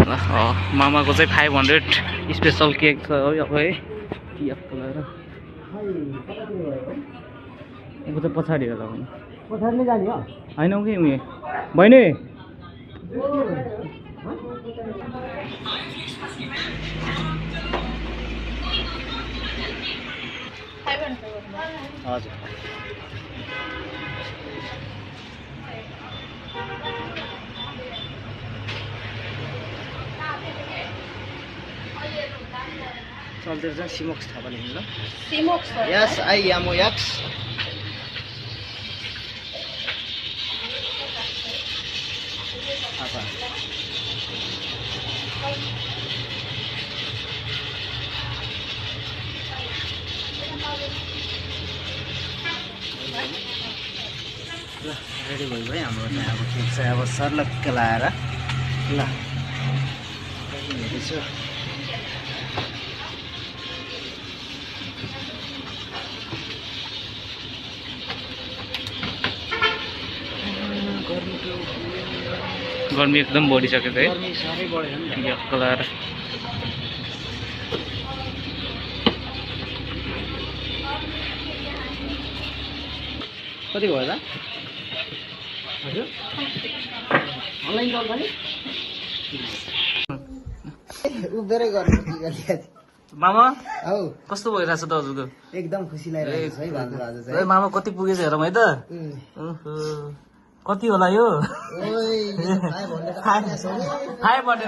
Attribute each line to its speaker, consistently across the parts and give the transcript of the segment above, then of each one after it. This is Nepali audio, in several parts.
Speaker 1: मामाको चाहिँ 500 स्पेसल केक छ अब है पिएफ कलर यो चाहिँ पछाडि होला
Speaker 2: पछाडि नै जाने हो
Speaker 1: हैन कि उयो बहिनी हजुर चल्दै चाहिँ सिमोक्स थापा लेख्नु ल
Speaker 2: सिमोक्स
Speaker 1: यस आई यामो याक्स थापा ल रेडी भयो है हाम्रो चाहिँ अब केक चाहिँ अब सर्लक्क लाएर ल हेर्दैछु गर्मी एकदम बढिसक्यो है
Speaker 2: साह्रै बढेछ नि
Speaker 1: पिएफ कलर कति भयो त
Speaker 2: हजुर अनलाइन कल पनि उभिरै गर्नु
Speaker 1: मामा
Speaker 2: हौ
Speaker 1: कस्तो भइरहेछ त हजुरको
Speaker 2: एकदम खुसी लागिरहेको छ है भान्जो आज चाहिँ
Speaker 1: मामा कति पुगेछ हेरौँ है त कति होला यो 500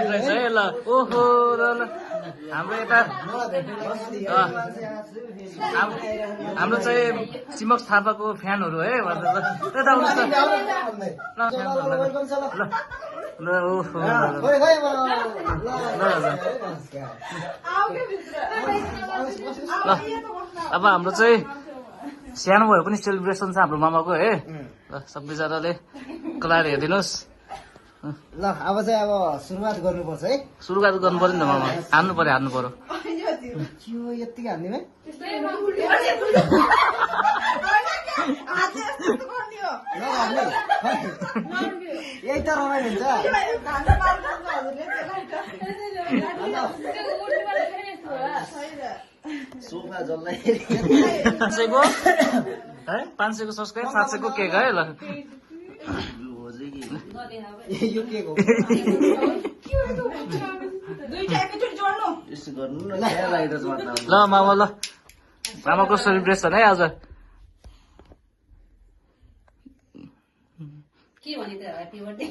Speaker 1: रहेछ है ल ओहो ल हाम्रो यता हाम्रो चाहिँ सिमक्स थापाको फ्यानहरू है यता आउनुहोस् त ल ओहो ल अब हाम्रो चाहिँ सानो भयो पनि सेलिब्रेसन छ हाम्रो मामाको है ल सबैजनाले कलाएर हेरिदिनुहोस्
Speaker 2: ल अब चाहिँ अब सुरुवात गर्नुपर्छ है
Speaker 1: सुरुवात गर्नु पर्यो नि त मामा हान्नु पर्यो
Speaker 2: यतिकै हान्ने यही त रमाइलो हुन्छ सोफा जल्दै
Speaker 1: 500 को सब्सक्राइब 700 को केक है ल
Speaker 2: यो केक हो
Speaker 1: ल मामा ल मामाको सेलिब्रेसन है आज
Speaker 3: के भने त ह्यापी बर्थडे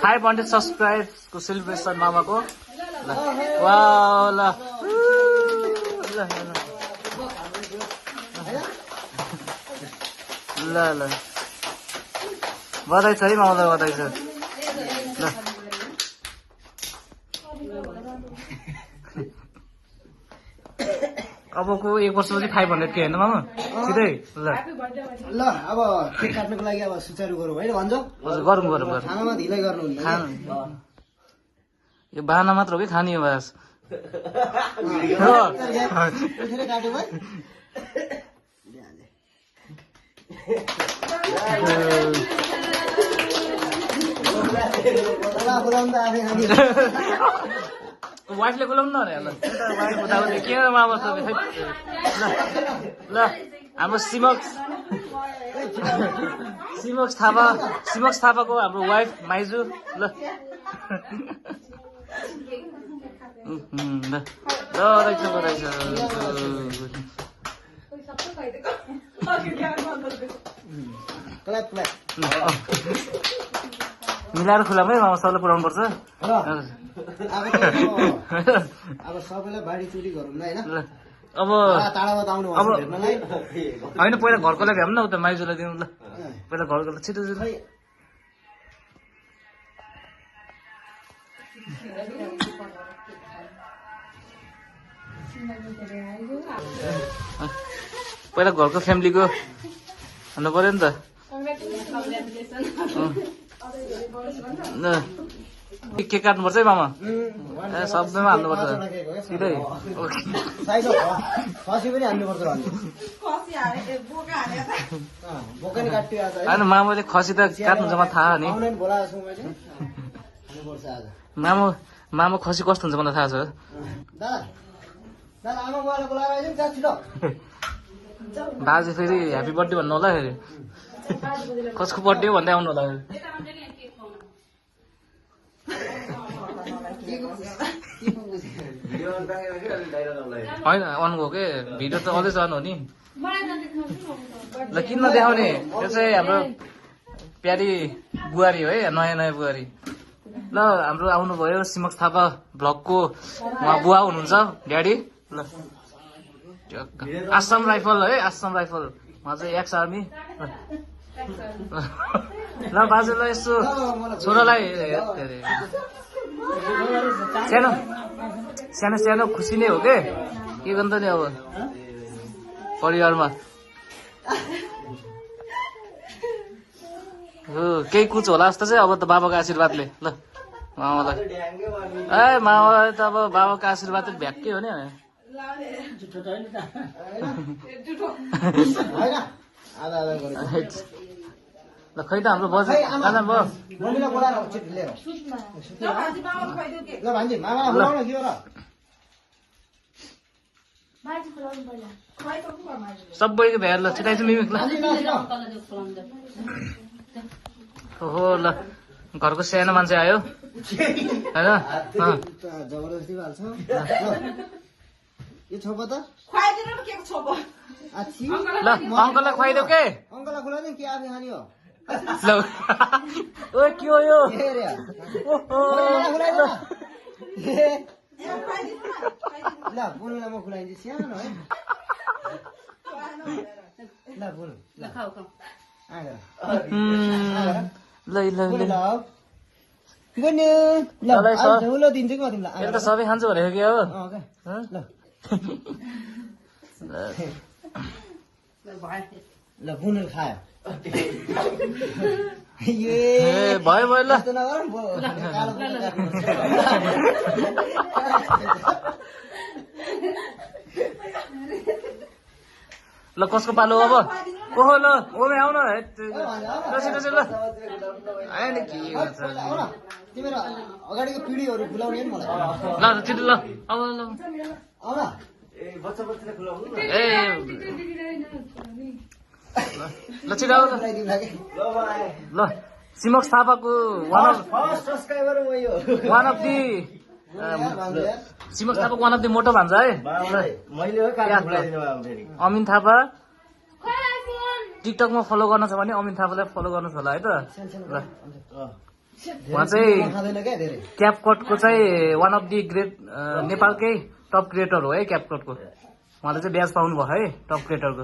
Speaker 1: 500 सब्सक्राइब को सेलिब्रेसन मामाको ल वाउ ल ल ल बधाई छ है मामालाई बधाई छ ल अबको 1 वर्षपछि 500 के होइन मामा सिधै ल
Speaker 2: ल अब केक काट्नको लागि अब सुचारू गरौँ है भन्छौ
Speaker 1: हजुर गरौँ
Speaker 2: खानामा ढिलै गर्नुहुन्न
Speaker 1: यो बाहना मात्र हो कि खाने हो बास
Speaker 2: काट्यो भाइ
Speaker 1: वाइफले बोलाउनु न अरे ल वाइफ उताउति के मामा छ ल हाम्रो सिमक्स थापाको हाम्रो वाइफ माइजु ल रहेछ मिलाएर खुलामै मामा सबैलाई पुऱ्याउनु पर्छ
Speaker 2: अब सबैलाई बाढी चुरी गरौँ न होइन
Speaker 1: अब होइन पहिला घरको लागि भ्याउँ न उता माइजूलाई दिउँ ल पहिला घरको छिटो छिटो पहिला घरको फ्यामिलीको भन्नु पर्यो नि त केक काट्नुपर्छ है मामा ए सबैमा हाल्नुपर्छ सिधै
Speaker 2: खसी पनि हाल्नुपर्छ बोका नि काटियो आज है
Speaker 1: होइन मामाले खसी त काट्नुहुन्छ मलाई थाहा नि
Speaker 2: आउन बोलाएको छु मैले हाल्नुपर्छ आज
Speaker 1: मामा खसी कस्तो हुन्छ मलाई थाहा छ
Speaker 2: दादा दादा आमा बुवालाई बोलाएर आइज नि जा छिटो
Speaker 1: बाजे फेरि ह्याप्पी बर्थडे भन्नु होला फेरि कसको बर्थडे हो भन्दै आउनु होला होइन अन गयो के भिडियो त अझै अन हो नि ल किन नदेखाउने त्यो चाहिँ हाम्रो प्यारी बुहारी हो है नयाँ नयाँ बुहारी ल हाम्रो आउनुभयो सिमक्स थापा भ्लगको उहाँ बुवा हुनुहुन्छ ड्याडी ल आसाम राइफल है आसाम राइफल उहाँ चाहिँ एक्स आर्मी ल बाजेलाई यसो छोरालाई सानो सानो सानो खुसी नै हो के गर्नु त नि अब परिवारमा केही कुछ होला जस्तो चाहिँ अब त बाबाको आशीर्वादले ल मामालाई ए मामालाई त अब बाबाको आशीर्वाद त भ्याक्कै हो नि ल खै त हाम्रो बजेट आजा भयो
Speaker 2: मम्मीलाई बोलाएर छिटो लिएर ल भान्जी मामालाई बोलाउन के हो र
Speaker 1: सबैको भ्याएर ल छिटाइछु मिमिक ल ओहो ल घरको सानो मान्छे आयो होइन
Speaker 2: जबरजस्ती हाल्छ यो छोपो त
Speaker 1: ल अङ्कललाई खुवाइदेऊ के
Speaker 2: अङ्कललाई खुला नि के आफै खाने हो
Speaker 1: ल ओ के हो यो
Speaker 2: ल बोल्नुलाई म खुलाइदिन्छु सानो है ल बोल ल
Speaker 1: ल ल
Speaker 2: ल दिन्छु कि म तिमीलाई
Speaker 1: यसले त सबै खान्छु भनेको के हो
Speaker 2: ल ल बुनुल खायो
Speaker 1: ए भयो भयो ल ल कसको पालो अब ओहो ल ओमे आउन ल आयो नि के गर्छ
Speaker 2: तिमीहरू अगाडिको पिँढीहरू खुलाउने नि मलाई
Speaker 1: ल छिटो ल अब ल
Speaker 2: आउन
Speaker 1: ए ल छिटो आऊ ल सिमक्स थापाको वान अफ दि सिमक्स थापाको वान अफ दि मोटो भन्छ है अमिन थापा टिकटकमा फलो गर्न छ भने अमिन थापालाई फलो गर्नुहोस् होला है त ल उहाँ चाहिँ क्यापकटको चाहिँ वान अफ दि ग्रेट नेपालकै टप क्रिएटर हो है क्यापकटको उहाँले चाहिँ ब्याज पाउनु भयो है टप क्रिएटरको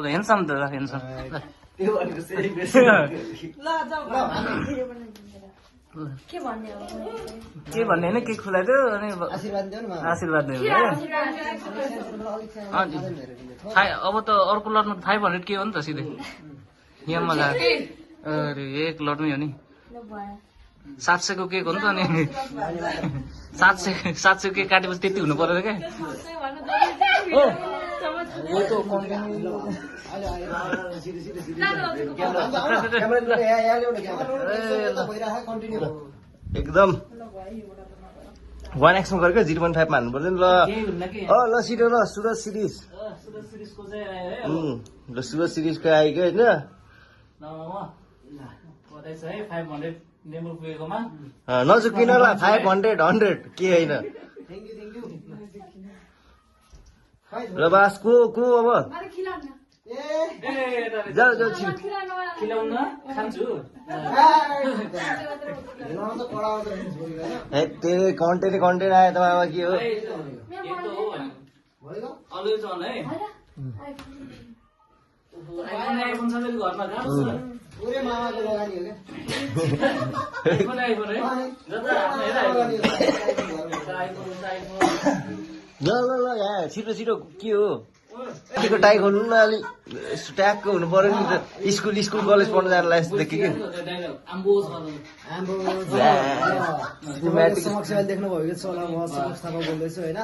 Speaker 1: ल हेन्सम त हेन्सम के भन्ने होइन के खुलाइदियो अनि आशीर्वाद दियो अब त अर्को लटमा 500 के हो नि त सिधै यहाँ मजा अरे एक लटमै हो नि 700 को केक हो नि त अनि 700 केक काटेपछि त्यति हुनु पर्यो क्या
Speaker 4: एकदम 1x मा गरेको 0.5 मा हाल्नु पर्छ नि ल ल सिधो ल सुरज सिरिज ल सुरज सिरिजको आइगयो होइन नचुकिन ल 500 100 के होइन ल बास को अब जाऊ जाऊ छिटो
Speaker 1: खिलाउन खान्छु
Speaker 4: तेरो कन्टेन्ट आयो तपाईँमा के हो ल ल ल यहाँ छिटो छिटो के हो यतिको टाई खोल्नु न अलिक ट्यागको हुनु पर्यो नि त स्कुल कलेज पढ्नु जानुलाई यस्तो देखि कि
Speaker 2: समक्ष देख्नुभयो कि सोला म संस्थापक बोल्दैछु होइन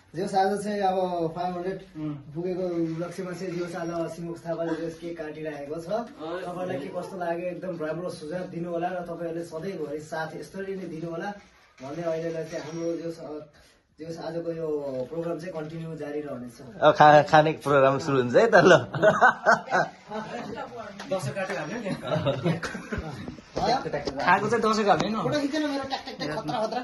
Speaker 2: जोस आज चाहिँ अब 500 पुगेको लक्ष्यमा चाहिँ जोस आज सिमुख थापाले जोस केक काटिरहेको छ तपाईँलाई के कस्तो लाग्यो एकदम राम्रो सुझाव दिनु होला र तपाईँहरूले सधैँभरि साथ यसरी नै दिनु होला भन्ने अहिलेलाई चाहिँ हाम्रो जोस आजको यो प्रोग्राम चाहिँ कन्टिन्यू जारी रहनेछ
Speaker 4: अब खाने प्रोग्राम सुरु हुन्छ है त ल
Speaker 1: दसैँ काटेर हाल्ने नि खाएको चाहिँ दसैँ हाल्ने न
Speaker 2: फोटो खिच्दैन मेरो ट्याक ट्याक ट्याक खतरा खतरा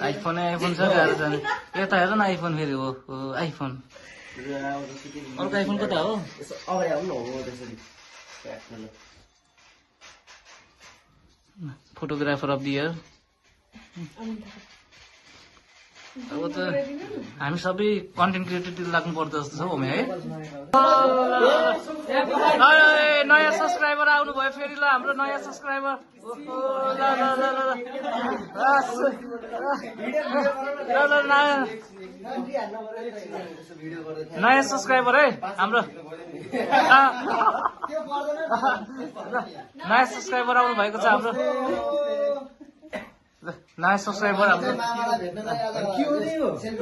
Speaker 1: आइफोन छ गाह्रो छ यता हेर न आइफोन फेरि हो आइफोन अर्को आइफोन कता हो फोटोग्राफर अफ द इयर अब त हामी सबै कन्टेन्ट क्रिएटरतिर लाग्नु पर्छ जस्तो छ हामी है नयाँ सब्सक्राइबर आउनु भयो फेरि ल हाम्रो नयाँ सब्सक्राइबर नयाँ सब्सक्राइबर है हाम्रो नयाँ सब्सक्राइबर आउनु भएको छ हाम्रो नयाँ सब्सक्राइबर हाम्रो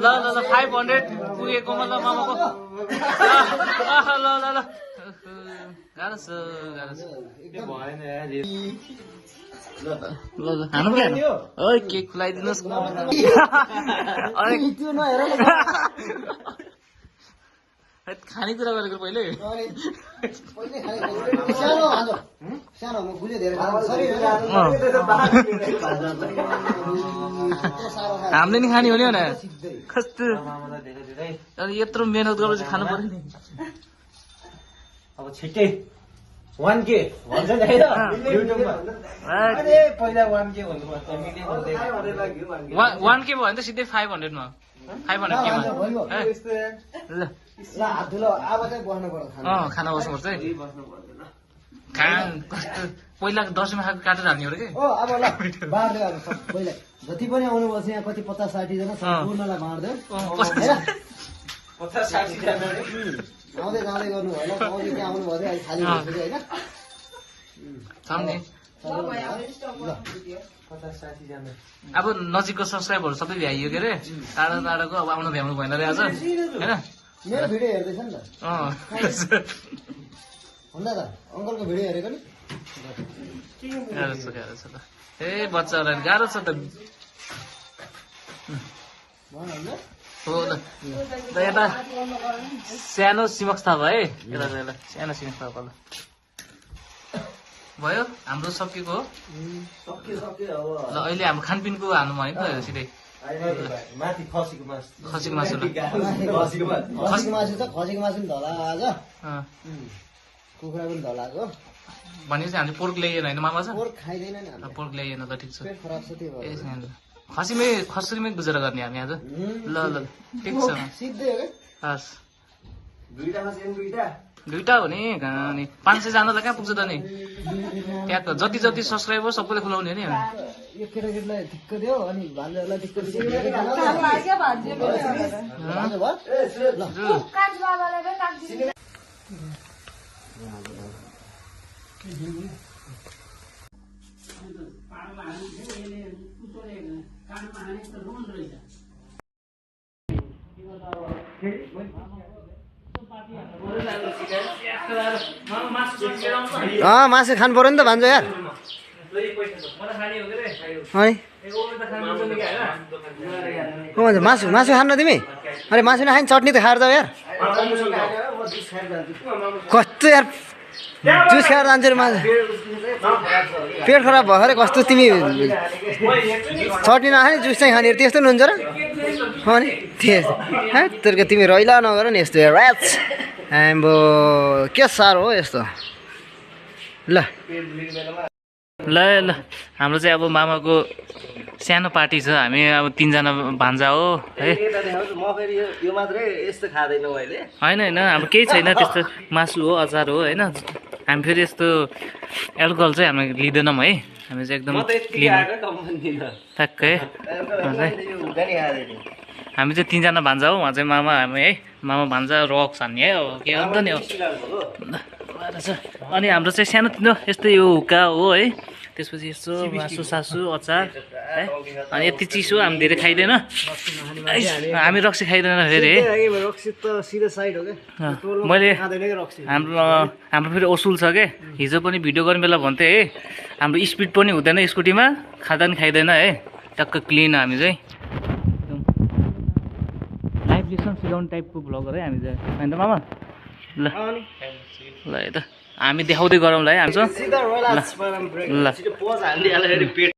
Speaker 1: ल 500 पुगेकोमा ल मामाको ल गाह्रो छ ल खानु पऱ्यो है केक खुलाइदिनुहोस् खानेकुरा गरेको पहिले
Speaker 2: सानो म बुझे धेरै सरी
Speaker 1: हामीले नि खाने हो नि कस्तो यत्रो मेहनत गरेपछि खानु पर्यो नि
Speaker 4: अब छिट्टै 1K भन्छ नि हैन युट्युबमा अरे पहिला 1K भन्नुपर्छ मिलियन भन्दै
Speaker 1: 1K भयो भने त सिधै 500 मा 500 के मा ल
Speaker 2: हात धुलो अब चाहिँ बस्नु पर्छ
Speaker 1: खाना बस्नुपर्छ है कस्तो पहिला दसैँमा खाएको काटेर हाल्ने हो र के
Speaker 2: अब ल बाँड्दै अब पहिला जति पनि आउनुभएको छ यहाँ कति 50-60 जना सम्पूर्णलाई बाँड्दै
Speaker 4: 50-60 जना
Speaker 2: आउँदै जाँदै गर्नु भयो आउँदै त्यहाँ आउनु भयो अहिले खाली भइसक्यो होइन
Speaker 1: सामने
Speaker 4: 50-60 जना
Speaker 1: अब नजिकको सब्सक्राइबरहरू सबै भ्याइयो के अरे टाढा टाढाको अब आउनु भ्याउनु भएन रे आज होइन
Speaker 2: मेरो भिडियो हेर्दैछ नि त भन्दा त अङ्कलको भिडियो हेरेको नि
Speaker 1: गाह्रो छ ल ए बच्चाहरूलाई गाह्रो छ त हो ल यता सानो सिमक्स थाहा भयो है यता सानो सिमक्स थाहा ल भयो हाम्रो सकिएको हो ल अहिले हाम्रो खानपिनको हाल्नु भयो नि त सिधै
Speaker 4: माथि खसीको मासु
Speaker 1: खसीको मासु ल
Speaker 2: खसीको मासु छ खसीको मासु पनि धला आज कुखुरा पनि धलाको
Speaker 1: भनेपछि हामीले पोर्क ल्याइएन होइन मामा छ
Speaker 2: पोर्क खाइदैन नि
Speaker 1: पोर्क ल्याइएन ल ठिक छ
Speaker 2: पेट खराब छ त्यो
Speaker 1: ए खसीमै गुजारा गर्ने हामी आज ल ठिक छ
Speaker 2: सिधै हो के
Speaker 1: हस्
Speaker 4: दुईटामा चाहिँ दुईटा
Speaker 1: दुईटा हो नि 500 जनालाई कहाँ पुग्छ त नि त्यहाँ जति जति सब्सक्राइबर सबैले खुलाउने हो नि हामी
Speaker 2: यो केटाकेटीलाई ढिक्क दियो अनि भान्जाहरूलाई ढिक्क दियो मासु खानु पर्यो नि त भान्जो यार मासु मासु खानु तिमी अरे मासु नखाने चटनी त खाएर जाऊ यार कस्तो यार जुस खाएर जान्छ मासु पेट खराब भयो अरे कस्तो तिमी चटनी नखाने जुस चाहिँ खाने त्यस्तो नि हुन्छ र अनि त्यस्तो तिमी रैला नगर नि यस्तो ऱ्याच आम्बो के साह्रो हो यस्तो ल ल ल हाम्रो चाहिँ अब मामाको सानो पार्टी छ हामी अब 3 जना भान्जा हो है होइन अब केही छैन त्यस्तो मासु हो अचार हो होइन हामी फेरि यस्तो एल्कोहल चाहिँ हामी लिँदैनौँ है
Speaker 1: हामी चाहिँ एकदम
Speaker 4: म त यति
Speaker 1: क्लिन
Speaker 4: आएको कम्पनीमा
Speaker 1: ठ्याक्कै हामी चाहिँ 3 जना भान्जा हो उहाँ चाहिँ मामा हामी है मामा भान्जा रक छान्ने है अब के अन्त नि हो अनि हाम्रो चाहिँ सानो तिनो यस्तै यो हुक्का हो है त्यसपछि यस्तो मासु सासु अचार है अनि यति चिसो हामी धेरै खाइँदैन हामी रक्सी खाइँदैन फेरि है
Speaker 2: रक्सी त सिधै साइड हो क्या
Speaker 1: मैले
Speaker 2: खाँदैन कि रक्सी
Speaker 1: हाम्रो फेरि असुल छ के हिजो पनि भिडियो गर्ने बेला भन्थे है हाम्रो स्पिड पनि हुँदैन स्कुटीमा खाँदा पनि खाइँदैन है टक्क क्लिन हामी चाहिँ लाइफ लेसन सिकाउने टाइपको भ्लगर है हामी चाहिँ होइन मामा ल ल है त हामी देखाउँदै गरौँ ल है हामी
Speaker 2: सिधा रोइला
Speaker 1: ल
Speaker 4: पोज हालिदिइहाल्यो फेरि पेट